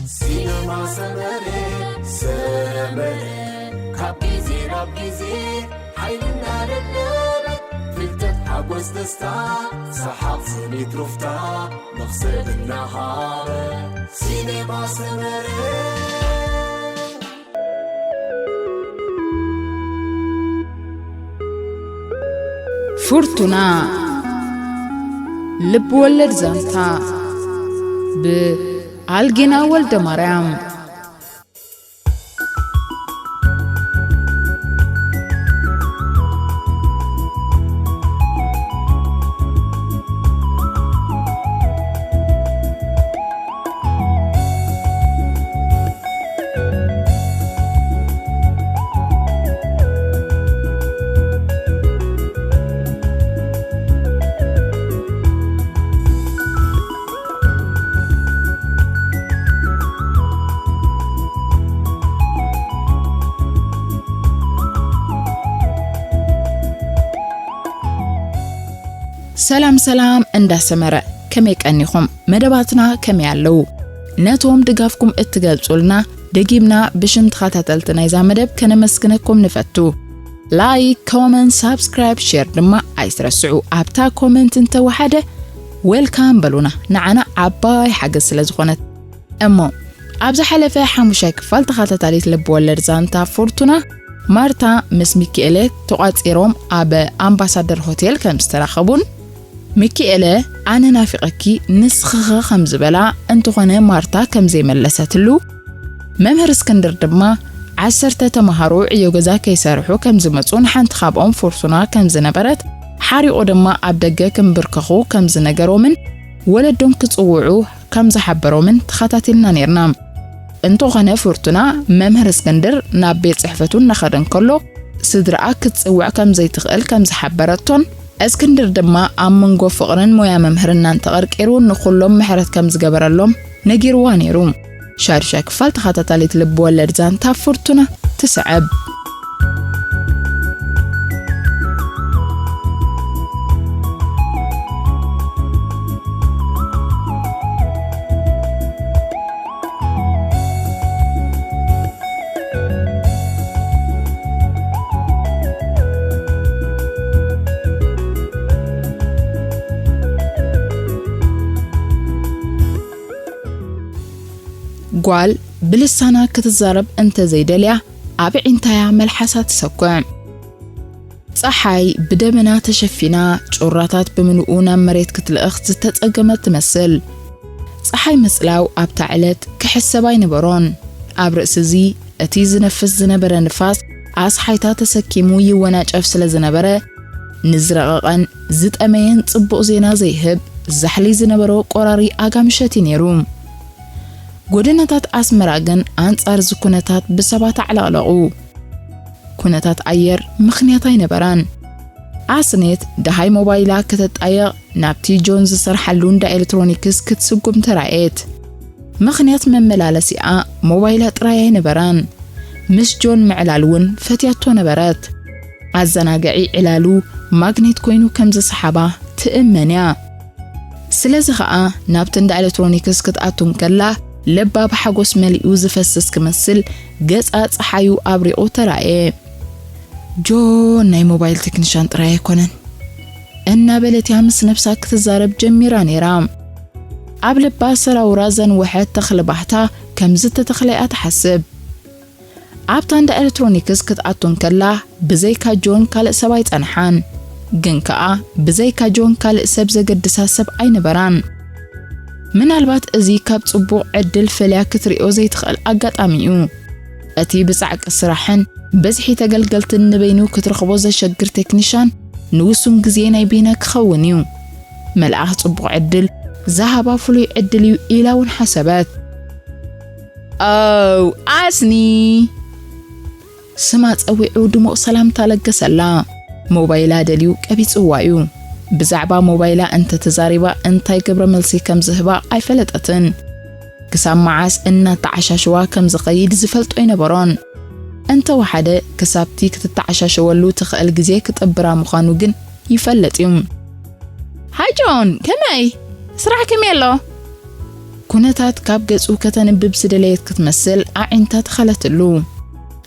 ሲነማ ሰመረ፣ ሰመረ፣ ካብ ግዜ ናብ ግዜ ሓይልና ደለበት፣ ፍልጠት፣ ሓጎስ፣ ደስታ፣ ሰሓቕ፣ ስኒት፣ ሩፍታ፣ መኽሰብ እናሃበ፣ ሲነማ ሰመረ። ፍርቱና፣ ልብ ወለድ ዛንታ፣ ብኣልጌና ወልደ ማርያም። ሰላም ሰላም እንዳ ሰመረ፣ ከመይ ቀኒኹም? መደባትና ከመይ ኣለዉ? ነቶም ድጋፍኩም እትገልጹልና ደጊምና ብሽም ተኸታተልቲ ናይዛ መደብ ከነመስግነኩም ንፈቱ። ላይክ፣ ኮመንት፣ ሳብስክራይብ፣ ሼር ድማ ኣይትረስዑ። ኣብታ ኮመንት እንተወሓደ ዌልካም በሉና፣ ንዓና ዓባይ ሓገዝ ስለ ዝኾነት። እሞ ኣብ ዝሓለፈ ሓሙሻይ ክፋል ተኸታታሊት ልብ ወለድ ዛንታ ፍርቱና፣ ማርታ ምስ ሚኪኤለ ተቋጺሮም ኣብ ኣምባሳደር ሆቴል ከም ዝተራኸቡን፣ ሚኪኤለ ኣነ ናፊቐኪ ንስኺኸ ከም ዝበላ፣ እንተኾነ ማርታ ከም ዘይመለሰትሉ፣ መምህር እስክንድር ድማ ዓሰርተ ተምሃሮ ዕዮ ገዛ ከይሰርሑ ከም ዝመጹን ሓንቲ ካብኦም ፍርቱና ከም ዝነበረት ሓሪቑ ድማ ኣብ ደገ ክምብርከኹ ከም ዝነገሮምን ወለዶም ክጽውዑ ከም ዝሓበሮምን ተኸታቲልና ኔርና። እንተኾነ ፍርቱና መምህር እስክንድር ናብ ቤት ጽሕፈቱ እናኸደ እንከሎ ስድራኣ ክትጽውዕ ከም ዘይትኽእል ከም ዝሓበረቶን እስክንድር ድማ ኣብ መንጎ ፍቕርን ሞያ ምምህርናን ተቐርቂሩ ንኹሎም ምሕረት ከም ዝገበረሎም ነጊርዋ ነይሩ። ሻዱሻይ ክፋል ተኸታታሊት ልብ ወለድ ዛንታ ፍርቱና ትስዕብ። ጓል ብልሳና ክትዛረብ እንተዘይደልያ ኣብ ዒንታያ መልሓሳ ትሰኩዕ። ጸሓይ ብደመና ተሸፊና፣ ጩራታት ብምልኡ ናብ መሬት ክትልእኽ ዝተጸገመት ትመስል። ጸሓይ ምጽላው ኣብታ ዕለት ክሕሰብ ኣይነበሮን። ኣብ ርእሲ እዚ፣ እቲ ዝነፍስ ዝነበረ ንፋስ ኣስሓይታ ተሰኪሙ ይወናጨፍ ስለ ዝነበረ፣ ንዝረቐቐን ዝጠመየን ጽቡቕ ዜና ዘይህብ ዛሕሊ ዝነበሮ ቆራሪ ኣጋ ምሸት እዩ ነይሩ። ጎደናታት ኣስመራ ግን ኣንጻር እዚ ኩነታት ብሰባት ኣዕለቕለቑ። ኩነታት ኣየር ምኽንያት ኣይነበራን። ኣስኔት ደሃይ ሞባይላ ከተጣየቕ ናብቲ ጆን ዝሰርሓሉ እንዳ ኤሌክትሮኒክስ ክትስጉም ተራእየት። ምኽንያት መመላለሲኣ ሞባይላ ጥራይ ኣይነበራን። ምስ ጆን ምዕላል እውን ፈትያቶ ነበረት። ኣዘናግዒ ዕላሉ ማግኔት ኮይኑ ከም ዝሰሓባ ትእመን እያ። ስለዚ ኸኣ ናብቲ እንዳ ኤሌክትሮኒክስ ክትኣቱ እንከላ፣ ልባ ብሓጎስ መሊኡ ዝፈስስ ክመስል፣ ገጻ ጸሓዩ ኣብሪቑ ተራእየ። ጆን ናይ ሞባይል ቴክኒሻን ጥራይ ኣይኮነን፣ እናበለት እያ ምስ ነብሳ ክትዛረብ ጀሚራ ነይራ። ኣብ ልባ ሰራውራ ዘንወሐት ተኽሊ ባህታ ከም ዝተተኽለ እያ ትሓስብ። ኣብታ እንዳ ኤሌክትሮኒክስ ክትኣቱ እንከላ፣ ብዘይካ ጆን ካልእ ሰብ ኣይጸንሓን። ግን ከኣ ብዘይካ ጆን ካልእ ሰብ ዘገድሳ ሰብ ኣይነበራን። ምናልባት እዚ ካብ ጽቡቕ ዕድል ፈልያ ክትሪኦ ዘይትኽእል ኣጋጣሚ እዩ። እቲ ብጻዕቂ ስራሕን ብዝሒ ተገልገልትን ንበይኑ ክትረኽቦ ዘሸግር ቴክኒሻን ንውሱን ግዜ ናይ ቤና ክኸውን እዩ። መልኣኽ ጽቡቕ ዕድል ዝሃባ ፍሉይ ዕድል እዩ ኢላ እውን ሓሰበት። ኣው ኣስኒ! ስማ ጸዊዑ ድሙቕ ሰላምታ ለገሰላ። ሞባይላ ደልዩ ቀቢጽዋ እዩ። ብዛዕባ ሞባይላ እንተተዛሪባ እንታይ ግብረ መልሲ ከም ዝህባ ኣይፈለጠትን። ክሳብ መዓስ እናተዓሻሸዋ ከም ዝኸይድ ዝፈልጦ ኣይነበሮን። እንተወሓደ ክሳብቲ ክትተዓሻሸወሉ ትኽእል ግዜ ክጥብራ ምዃኑ ግን ይፈልጥ እዩ። ሃይ ጆን፣ ከመይ? ስራሕ ከመይ ኣሎ? ኩነታት ካብ ገጹ ከተንብብ ዝደለየት ክትመስል ኣዒንታ ተኸለትሉ።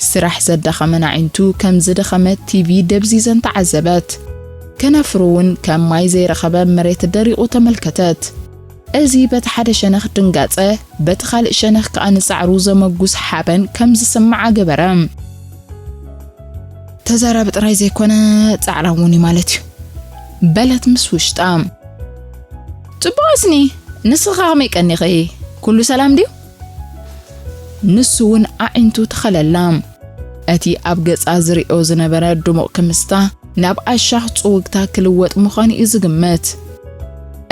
ስራሕ ዘዳኸመን ኣዒንቱ ከም ዝደኸመት ቲቪ ደብዚዘን ተዓዘበት። ከናፍሩ እውን ከም ማይ ዘይረኸበ መሬት ደሪቑ ተመልከተት። እዚ በቲ ሓደ ሸነኽ ድንጋጸ፣ በቲ ካልእ ሸነኽ ከኣ ንጻዕሩ ዘመጉስ ሓበን ከም ዝስምዓ ገበረ። ተዛራቢ ጥራይ ዘይኮነ ጻዕራም እውን እዩ ማለት እዩ፣ በለት ምስ ውሽጣ። ጽቡቕ ኣስኒ፣ ንስኻ ከመይ ቀኒኺ? ኩሉ ሰላም ድዩ? ንሱ እውን ኣዒንቱ ተኸለላ። እቲ ኣብ ገጻ ዝርእዮ ዝነበረ ድሙቕ ክምስታ ናብ ኣሻኽ ጽውግታ ክልወጥ ምዃኑ እዩ ዝግምት።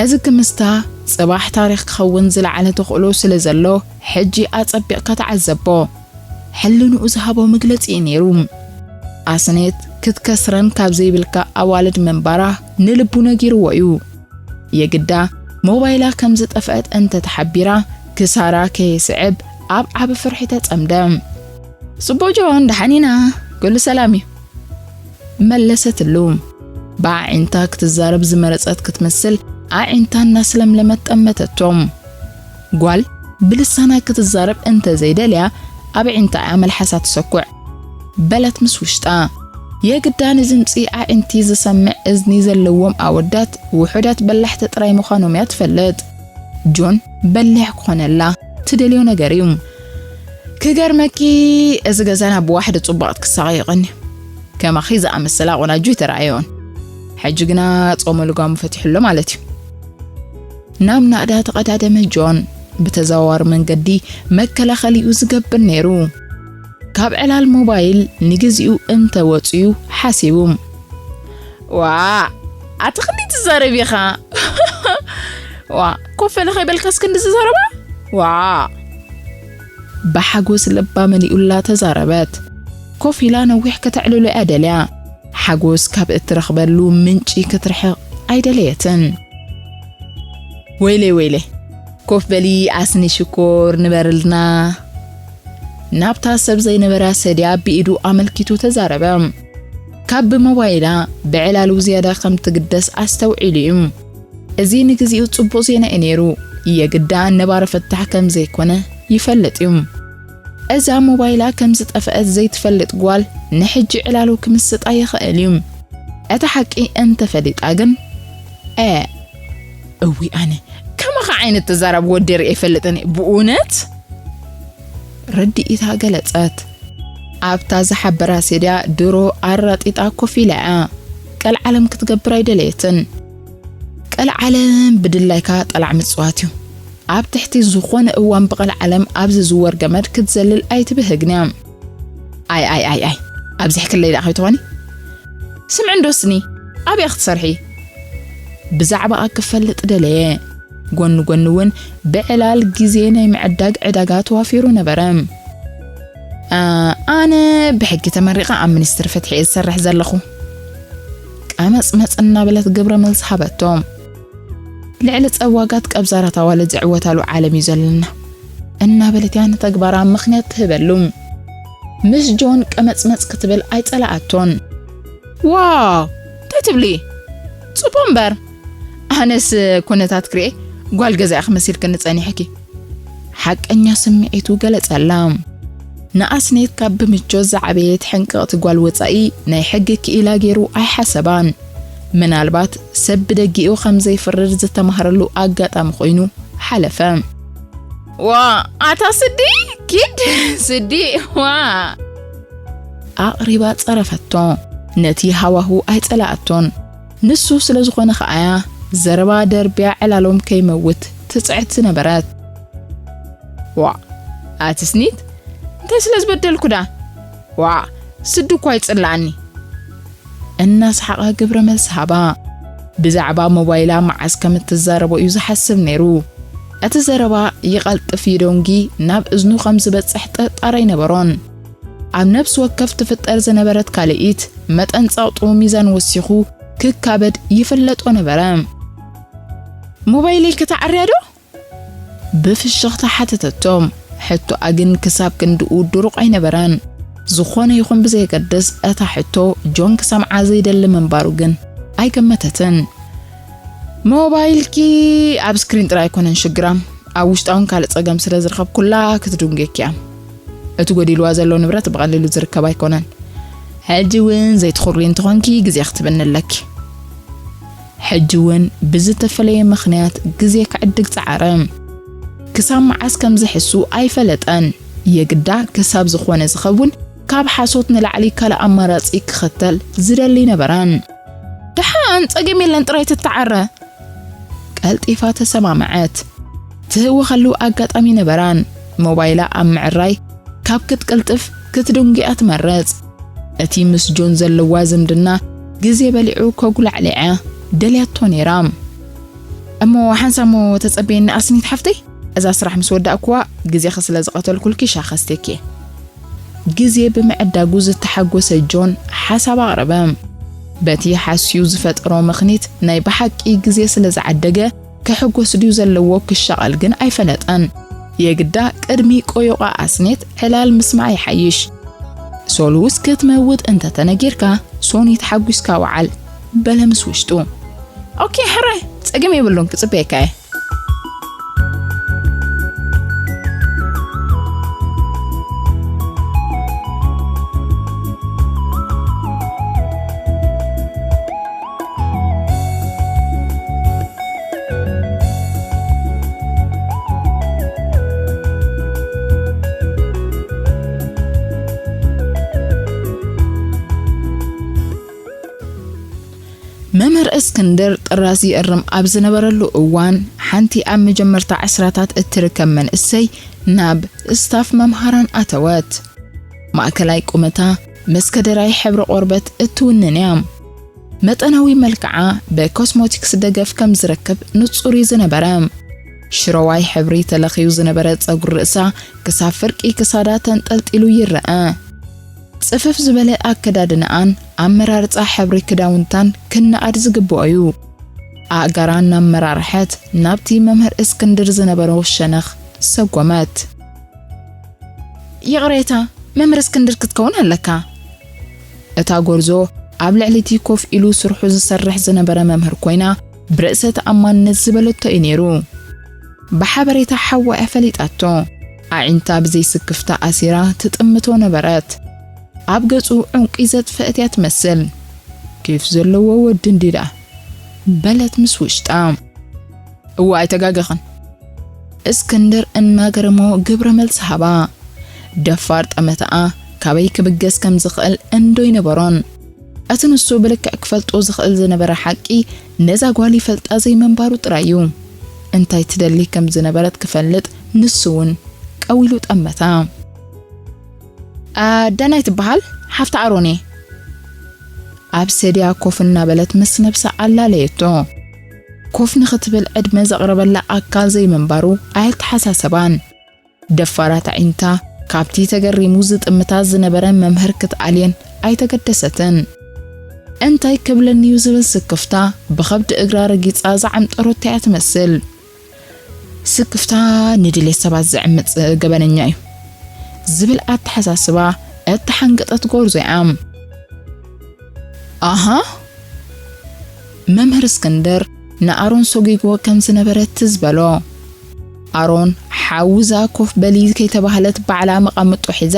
እዚ ክምስታ ጽባሕ ታሪኽ ክኸውን ዝለዓለ ተኽእሎ ስለ ዘሎ፣ ሕጂ ኣጸቢቕካ ተዓዘቦ። ሕልንኡ ዝሃቦ መግለጺ እዩ ነይሩ። ኣስኔት ክትከስረን ካብ ዘይብልካ ኣዋልድ ምንባራ ንልቡ ነጊርዎ እዩ። የግዳ ሞባይላ ከም ዝጠፍአት እንተ ተሓቢራ፣ ክሳራ ከየስዕብ ኣብ ዓቢ ፍርሒ ተጸምደ። ጽቡቕ ጆን፣ ደሓን ኢና፣ ኩሉ ሰላም እዩ፣ መለሰትሉ። ብኣዒንታ ክትዛረብ ዝመረጸት ክትመስል፣ ኣዒንታ እናስለምለመት ጠመተቶም። ጓል ብልሳና ክትዛረብ እንተ ዘይደልያ፣ ኣብ ኣዒንታ እያ መልሓሳ ትሰኩዕ፣ በለት ምስ ውሽጣ። የግዳ ንድምጺ ኣዒንቲ ዝሰምዕ እዝኒ ዘለዎም ኣወዳት ውሑዳት በላሕቲ ጥራይ ምዃኖም እያ ትፈልጥ። ጆን በሊሕ ክኾነላ ትደልዮ ነገር እዩ። ክገርመኪ፣ እዚ ገዛና ብዋሕዲ ጽቡቓት ክሳቐ ይቐንዩ። ከማኺ ዝኣመሰላ ቆናጁ ይተራእዮን። ሕጂ ግና ጾመ ልጓሙ ፈቲሑሎ ማለት እዩ። ናብ ናእዳ ተቐዳደመ ጆን። ብተዘዋዋሪ መንገዲ መከላኸሊኡ ዝገብር ነይሩ። ካብ ዕላል ሞባይል ንግዚኡ እንተ ወጽዩ ሓሲቡ። ዋ፣ ኣቲ ክንደይ ትዛረብ ኢኻ? ዋ፣ ኮፍ በለ ከይበልካስ ክንድዚ ዘረባ? ዋ። ብሓጎስ ልባ መሊኡላ ተዛረበት። ኮፍ ኢላ ነዊሕ ከተዕልሎ እያ ደልያ። ሓጎስ ካብ እትረኽበሉ ምንጪ ክትርሕቕ ኣይደለየትን። ወይለይ፣ ወይለይ። ኮፍ በሊ ኣስኒ ሽኮር፣ ንበርልና። ናብታ ሰብ ዘይነበራ ሰድያ ብኢዱ ኣመልኪቱ ተዛረበ። ካብ ብሞባይላ ብዕላሉ ዝያዳ ከም ትግደስ ኣስተውዒሉ እዩ። እዚ ንግዚኡ ጽቡቕ ዜና እዩ ነይሩ። የግዳ ነባሪ ፍታሕ ከም ዘይኮነ ይፈልጥ እዩ። እዛ ሞባይላ ከም ዝጠፍአት ዘይትፈልጥ ጓል ንሕጂ ዕላሉ ክምስጣ ይኽእል እዩ። እቲ ሓቂ እንተፈሊጣ ግን፣ እ፣ እዊ ኣነ ከማኻ ዓይነት ተዛራቢ ወዲ ርእየ ኣይፈልጥን እየ፣ ብእውነት? ርድኢታ ገለጸት። ኣብታ ዝሓበራ ሴድያ ድሮ ኣራጢጣ ኮፍ ኢላ እያ። ቀልዓለም ክትገብር ኣይደለየትን። ቀልዓለም ብድላይካ ጠላዕ ምጽዋት እዩ። ኣብ ትሕቲ ዝኾነ እዋን ብቐልዓለም ኣብ ዝዝወር ገመድ ክትዘልል ኣይትብህግን እያ። ኣይ፣ ኣይ፣ ኣይ፣ ኣይ፣ ኣብዚሕክለይ ደኣ ከይትኾኒ? ስምዒ እንዶ ስኒ፣ ኣበይ ክትሰርሒ? ብዛዕባኣ ክፈልጥ ደለየ። ጎኒ ጎኒ እውን ብዕላል ግዜ ናይ ምዕዳግ ዕዳጋ ተዋፊሩ ነበረ። ኣ-፣ ኣነ ብሕጊ ተመሪቐ ኣብ ሚኒስትሪ ፍትሒ እየ ዝሰርሕ ዘለኹ። ቀመጽመጽ እናበለት ግብረ መልሲ ሃበቶ። ልዕሊ ጸዋጋት ቀብዛራት ኣዋልድ ዝዕወታሉ ዓለም እዩ ዘለና፣ እናበለት እያ ንተግባራ ምኽንያት ትህበሉ። ምስ ጆን ቀመጽመጽ ክትብል ኣይጸላኣቶን። ዋው፣ እንታይ ትብሊ? ጽቡቕ እምበር። ኣነስ ኩነታት ክሪኤ ጓል ገዛ ኢኺ መሲልክኒ ጸኒሕኪ። ሓቀኛ ስምዒቱ ገለጸላ። ንኣስኔት ካብ ብምቾት ዝዓበየት ሕንቅቕቲ ጓል ወጻኢ ናይ ሕጊ ክኢላ ገይሩ ኣይሓሰባን። ምናልባት ሰብ ብደጊኡ ከም ዘይፍርድ ዝተማህረሉ ኣጋጣሚ ኮይኑ ሓለፈ። ዋ፣ ኣታ ስዲ፣ ኪድ፣ ስዲ፣ ዋ። ኣቕሪባ ጸረፈቶ። ነቲ ሃዋሁ ኣይጸላኣቶን። ንሱ ስለ ዝኾነ ከኣያ ዘረባ ደርብያ ዕላሎም ከይመውት ትጽዕት ዝነበረት። ዋ፣ ኣቲ ስኒት፣ እንታይ ስለ ዝበደልኩ ዳ? ዋ፣ ስዲ እኳ ይጽላኣኒ። እናሰሓቐ ግብረ መልሲ ሃባ። ብዛዕባ ሞባይላ መዓስ ከም እትዛረቦ እዩ ዝሓስብ ነይሩ። እቲ ዘረባ ይቐልጥፍ ይደንጉ ናብ እዝኑ ከም ዝበጽሕ ጥርጣረ ኣይነበሮን። ኣብ ነፍሲ ወከፍ ትፍጠር ዝነበረት ካልኢት መጠን ጸቕጡ ሚዛን ወሲኹ ክካበድ ይፍለጦ ነበረ። ሞባይለይ ከተዓርያ ዶ? ብፍሽኽታ ሓተተቶ። ሕቶኣ ግን ክሳብ ክንድኡ ድሩቕ ኣይነበረን። ዝኾነ ይኹን ብዘየገድስ፣ እታ ሕቶ ጆን ክሰምዓ ዘይደሊ ምንባሩ ግን ኣይገመተትን። ሞባይልኪ ኣብ ስክሪን ጥራይ ኣይኮነን ሽግራ፣ ኣብ ውሽጣ እውን ካልእ ጸገም ስለ ዝረኸብኩላ ክትድንጉየኪ እያ። እቲ ጎዲልዋ ዘሎ ንብረት ብቐሊሉ ዝርከብ ኣይኮነን። ሕጂ እውን ዘይትኹሪ እንተኾንኪ ግዜ ክትብኒ ኣለኪ። ሕጂ እውን ብዝተፈለየ ምኽንያት ግዜ ክዕድግ ጸዓረ። ክሳብ መዓስ ከም ዝሕሱ ኣይፈለጠን። የግዳ ክሳብ ዝኾነ ዝኸውን ካብ ሓሶት ንላዕሊ ካልእ ኣማራጺ ክኽተል ዝደሊ ነበረን። ደሓን ጸገም የለን ጥራይ ትተዓረ። ቀልጢፋ ተሰማምዐት። ትህወኸሉ ኣጋጣሚ ነበራን። ሞባይላ ኣብ ምዕራይ ካብ ክትቅልጥፍ ክትድንጉያ ትመርጽ። እቲ ምስ ጆን ዘለዋ ዝምድና ግዜ በሊዑ ከጉላዕልዐ ደልያቶ ነይራ። እሞ ሓንሳሞ ተጸበየኒ ኣስኒት ሓፍተይ፣ እዛ ስራሕ ምስ ወዳእኩዋ ግዜኺ ስለ ዝቐተልኩልኪ ሻኸ ስቴኪ። ግዜ ብምዕዳጉ ዝተሓጎሰ ጆን ሓሳብ ኣቕረበ። በቲ ሓስዩ ዝፈጠሮ ምኽኒት ናይ ብሓቂ ግዜ ስለ ዝዓደገ ክሕጎስ ድዩ ዘለዎ ክሻቐል ግን ኣይፈለጠን። የግዳ ቅድሚ ቆዮቓ ኣስኔት ዕላል ምስማዕ ይሓይሽ። ሶሉስ ክትመውት እንተተነጊርካ ሶኒ ተሓጒስካ ወዓል በለ ምስ ውሽጡ። ኦኬ ሕራይ ጸገም የብሉን ክጽበየካ እየ። መምህር እስክንድር ጥራዝ ይእርም ኣብ ዝነበረሉ እዋን፣ ሓንቲ ኣብ መጀመርታ ዕስራታት እትርከብ መንእሰይ ናብ ስታፍ መምሃራን ኣተወት። ማእከላይ ቁመታ፣ መስከደራይ ሕብሪ ቆርበት እትውንን እያ። መጠናዊ መልክዓ ብኮስሞቲክስ ደገፍ ከም ዝረክብ ንጹር እዩ ዝነበረ። ሽሮዋይ ሕብሪ ተለኽዩ ዝነበረ ጸጉሪ ርእሳ ክሳብ ፍርቂ ክሳዳ ተንጠልጢሉ ይረአ። ጽፍፍ ዝበለ ኣከዳድንኣን ኣመራርጻ ሕብሪ ክዳውንታን ክነኣድ ዝግብኦ እዩ። ኣእጋራ እናመራርሐት ናብቲ መምህር እስክንድር ዝነበሮ ሸነኽ ሰጎመት። ይቕሬታ፣ መምህር እስክንድር ክትከውን ኣለካ። እታ ጎርዞ ኣብ ልዕሊ እቲ ኮፍ ኢሉ ስርሑ ዝሰርሕ ዝነበረ መምህር ኮይና፣ ብርእሰ ተኣማንነት ዝበለቶ እዩ ነይሩ። ብሓበሬታ ሓዋ እያ ፈሊጣቶ። ኣዒንታ ብዘይ ስክፍታ ኣሲራ ትጥምቶ ነበረት። ኣብ ገጹ ዕንቂ ዘጥፈአት እያ ትመስል። ኬፍ ዘለዎ ወዲ እንዲዳ፣ በለት ምስ ውሽጣ። እዋ ኣይተጋገኽን። እስክንድር እናገረሞ ግብረ መልሲ ሃባ። ደፋር ጠመተኣ ካበይ ክብገስ ከም ዝኽእል እንዶ ይነበሮን። እቲ ንሱ ብልክዕ ክፈልጦ ዝኽእል ዝነበረ ሓቂ ነዛ ጓል ይፈልጣ ዘይምንባሩ ጥራይ እዩ። እንታይ ትደሊ ከም ዝነበረት ክፈልጥ ንሱ እውን ቀዊሉ ጠመታ። ኣ፣ ደናይ ትበሃል ሓፍቲ ኣሮን እየ። ኣብ ሰድያ ኮፍ እናበለት ምስ ነብሳ ኣላለየቶ። ኮፍ ንኽትብል ዕድመ ዘቕረበላ ኣካል ዘይምንባሩ ኣየተሓሳሰባን። ደፋራት ኣዒንታ ካብቲ ተገሪሙ ዝጥምታ ዝነበረ መምህር ክትኣልየን ኣይተገደሰትን። እንታይ ክብለኒ'ዩ ዝብል ስክፍታ ብኸብዲ እግራ ረጊጻ ዝዓምጠሮቶ እያ ትመስል። ስክፍታ ንድሌት ሰባት ዝዕምጽ ገበነኛ እዩ ዝብል ኣተሓሳስባ እተሓንገጠት ጎርዞ እያ። ኣሃ፣ መምህር እስክንድር ንኣሮን ሰጒግዎ ከም ዝነበረ ትዝ በሎ። ኣሮን ሓውዛ ኮፍ በሊ ከይተባህለት ባዕላ መቐምጦ ሒዛ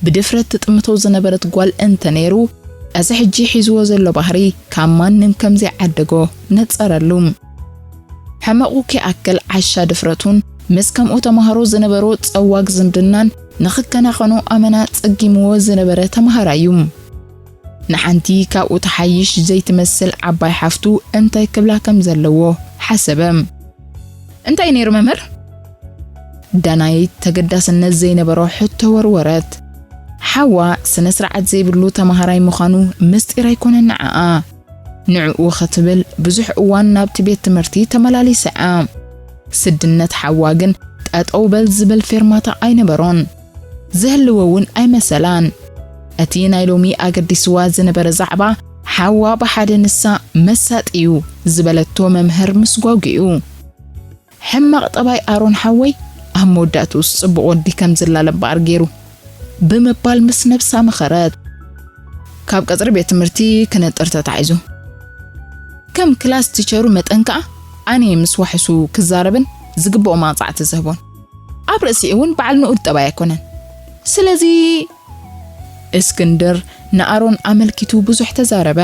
ብድፍረት ትጥምቶ ዝነበረት ጓል እንተ ነይሩ፣ እዚ ሕጂ ሒዝዎ ዘሎ ባህሪ ካብ ማንም ከም ዘይዓደጎ ነጸረሉ። ሕመቑ ከይኣክል ዓሻ ድፍረቱን ምስ ከምኡ ተማሃሮ ዝነበሮ ጸዋግ ዝምድናን ንኽከናኸኖ ኣመና ጸጊምዎ ዝነበረ ተማሃራይ እዩ። ንሓንቲ ካብኡ ትሓይሽ ዘይትመስል ዓባይ ሓፍቱ እንታይ ክብላ ከም ዘለዎ ሓሰበ። እንታይ ነይሩ መምህር? ዳናይት ተገዳስነት ዘይነበሮ ሕቶ ወርወረት። ሓዋ ስነ ስርዓት ዘይብሉ ተማሃራይ ምዃኑ ምስጢር ኣይኮነን ንዓኣ። ንዕኡ ክትብል ብዙሕ እዋን ናብቲ ቤት ትምህርቲ ተመላሊሳ እያ። ስድነት ሓዋ ግን ጠጠው በል ዝብል ፌርማታ ኣይነበሮን። ዝህልዎ እውን ኣይመሰላን። እቲ ናይ ሎሚ ኣገዲስዋ ዝነበረ ዛዕባ ሓዋ ብሓደ ንሳ መሳጢ እዩ ዝበለቶ መምህር ምስጓጉ እዩ። ሕማቕ ጠባይ ኣሮን ሓወይ ኣብ መወዳእትኡስ ጽቡቕ ወዲ ከም ዝላለ እምበኣር ገይሩ ብምባል ምስ ነብሳ መኸረት። ካብ ቀጽሪ ቤት ትምህርቲ ክነጥር ተታሒዙ። ከም ክላስ ቲቸሩ መጠን ከኣ ኣነ ምስ ዋሕሱ ክዛረብን ዝግብኦ መቕጻዕቲ ዝህቦን። ኣብ ርእሲኡ እውን በዓል ንኡድ ጠባይ ኣይኮነን። ስለዚ እስክንድር ንኣሮን ኣመልኪቱ ብዙሕ ተዛረበ።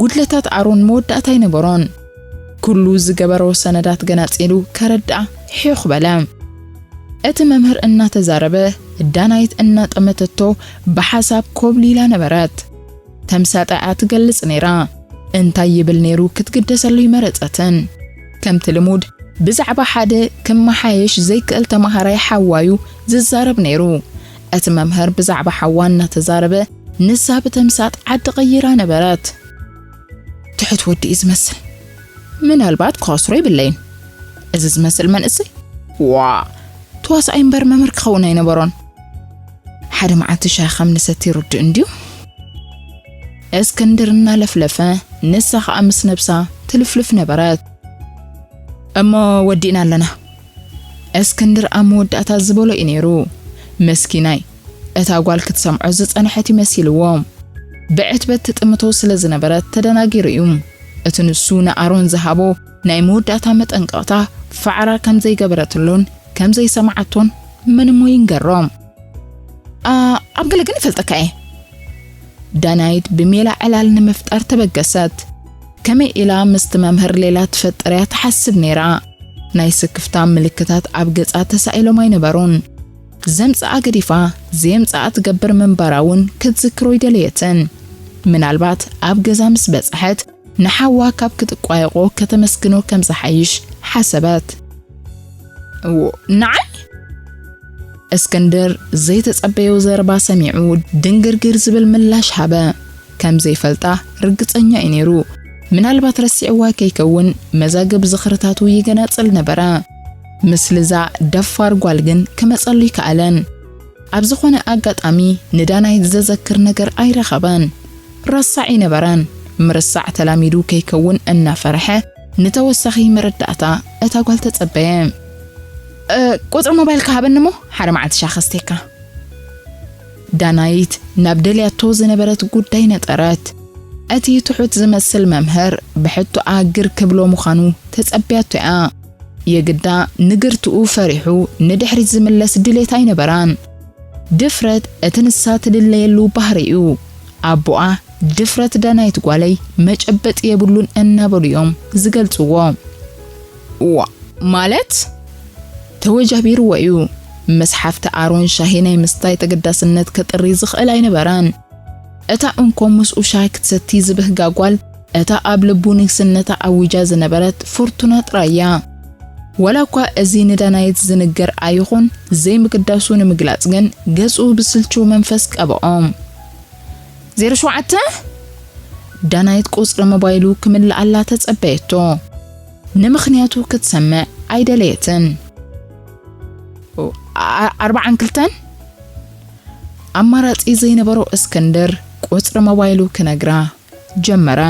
ጉድለታት ኣሮን መወዳእታ ኣይነበሮን። ኩሉ ዝገበሮ ሰነዳት ገናጺሉ ከረድኣ ሒኽ በለ። እቲ መምህር እናተዛረበ ዳናይት እናጠመተቶ ብሓሳብ ኮብሊላ ነበረት። ተምሳጣ እያ ትገልጽ ነይራ። እንታይ ይብል ነይሩ ክትግደሰሉ ይመረጸትን። ከምቲ ልሙድ ብዛዕባ ሓደ ክመሓየሽ ዘይክእል ተማሃራይ ሓዋዩ ዝዛረብ ነይሩ። እቲ መምህር ብዛዕባ ሓዋ እናተዛረበ ንሳ ብተምሳጥ ዓዲ ቀይራ ነበረት። ትሑት ወዲ እዩ ዝመስል። ምናልባት ክኸስሮ ይብለይን። እዚ ዝመስል መንእሰይ ዋ ተዋሳኣይ እምበር መምህር ክኸውን ኣይነበሮን። ሓደ መዓልቲ ሻሂ ከም ንሰቲ ርዱእ እንድዩ። እስክንድር እናለፍለፈ ንሳ ኸኣ ምስ ነብሳ ትልፍልፍ ነበረት። እሞ ወዲእና ኣለና። እስክንድር ኣብ መወዳእታ ዝበሎ እዩ ነይሩ። መስኪናይ እታ ጓል ክትሰምዖ ዝጸንሐት እዩ መሲልዎ። ብዕትበት ትጥምቶ ስለ ዝነበረት ተደናጊሩ እዩ። እቲ ንሱ ንኣሮን ዝሃቦ ናይ መወዳእታ መጠንቀቕታ ፋዕራ ከም ዘይገበረትሉን ከም ዘይሰማዓቶን መን እሞ ይንገሮ። "ኣ፣ ኣብ ገለ ግን ይፈልጠካ እየ።" ዳናይት ብሜላ ዕላል ንምፍጣር ተበገሰት። ከመይ ኢላ ምስቲ መምህር ሌላ ትፈጥር እያ ትሓስብ ነይራ። ናይ ስክፍታ ምልክታት ኣብ ገጻ ተሳኢሎም ኣይነበሩን። ዘምጽኣ ገዲፋ፣ ዘየምጽኣ ትገብር ምንባራ እውን ክትዝክሮ ኣይደለየትን። ምናልባት ኣብ ገዛ ምስ በጽሐት፣ ንሓዋ ካብ ክትቋየቖ ከተመስግኖ ከም ዝሓይሽ ሓሰበት። "እዎ፣ ንዓይ?" እስክንድር ዘይተጸበዮ ዘረባ ሰሚዑ ድንግርግር ዝብል ምላሽ ሃበ። ከም ዘይፈልጣ ርግጸኛ እዩ ነይሩ። ምናልባት ረሲዕዋ ከይከውን መዛግብ ዝኽርታቱ ይገናጽል ነበረ። ምስልዛ ደፋር ጓል ግን ክመጸሉ ይከኣለን። ኣብ ዝኾነ ኣጋጣሚ ንዳናይት ዘዘክር ነገር ኣይረኸበን። ረሳዕ ይነበረን። ምርሳዕ ተላሚዱ ከይከውን እናፈርሐ ንተወሳኺ መረዳእታ እታ ጓል ተጸበየ። "እ፣ ቁጽሪ ሞባይልካ ሃበኒ እሞ ሓደ መዓልቲ ሻሂ ከስተየካ።" ዳናይት ናብ ደልያቶ ዝነበረት ጉዳይ ነጠረት። እቲ ትሑት ዝመስል መምህር ብሕቶኣ ግር ክብሎ ምዃኑ ተጸብያቶ እያ። የግዳ ንግርትኡ ፈሪሑ ንድሕሪት ዝምለስ ድሌት ኣይነበራን። ድፍረት እቲ ንሳ ትድለየሉ ባህሪ እዩ። ኣቦኣ ድፍረት ዳናይት ጓለይ መጨበጢ የብሉን እናበሉ እዮም ዝገልጽዎ። "ዋ፣ ማለት?" ተወጃቢርዎ እዩ። ምስ ሓፍቲ ኣሮን ሻሂ ናይ ምስታይ ተገዳስነት ከጥሪ ዝኽእል ኣይነበረን። እታ እንኮ ምስኡ ሻሂ ክትሰቲ ዝብህጋ ጓል፣ እታ ኣብ ልቡ ንግስነታ ኣዊጃ ዝነበረት ፍርቱና ጥራይ እያ። ዋላ እኳ እዚ ንዳናይት ዝንገር ኣይኹን፣ ዘይምግዳሱ ንምግላጽ ግን ገጹ ብስልችው መንፈስ ቀብኦም። "ዜሮ ሸውዓተ?" ዳናይት ቁጽሪ ሞባይሉ ክምልኣላ ተጸበየቶ። ንምኽንያቱ ክትሰምዕ ኣይደለየትን። "ኣ-፣ ኣርባዓን ክልተን?" ኣማራጺ ዘይነበሮ እስክንድር ቁጽሪ ሞባይሉ ክነግራ ጀመረ።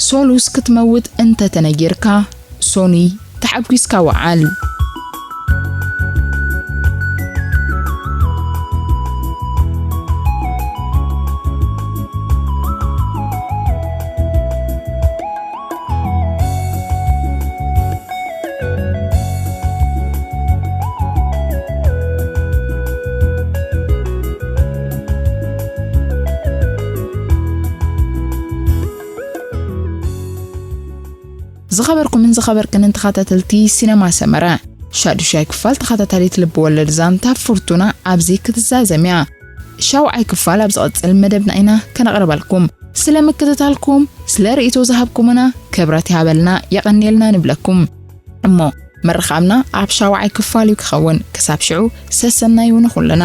ሶሉስ ክትመውት እንተተነጊርካ፣ ሶኒ ተሓጒስካ ወዓል። ዝኸበርኩምን ዝኸበርክንን ተኸታተልቲ ሲነማ ሰመረ፣ ሻዱሻይ ክፋል ተኸታታሊት ልቢ ወለድ ዛንታ ፍርቱና ኣብዚ ክትዛዘም እያ። ሻውዓይ ክፋል ኣብ ዝቐጽል መደብና ኢና ከነቕርበልኩም። ስለ ምክትታልኩም፣ ስለ ርእይቶ ዝሃብኩምና ክብረት ይሃበልና፣ የቐንየልና ንብለኩም። እሞ ምርኻብና ኣብ ሻውዓይ ክፋል እዩ ክኸውን። ክሳብ ሽዑ ሰሰናዩ ንኹልና።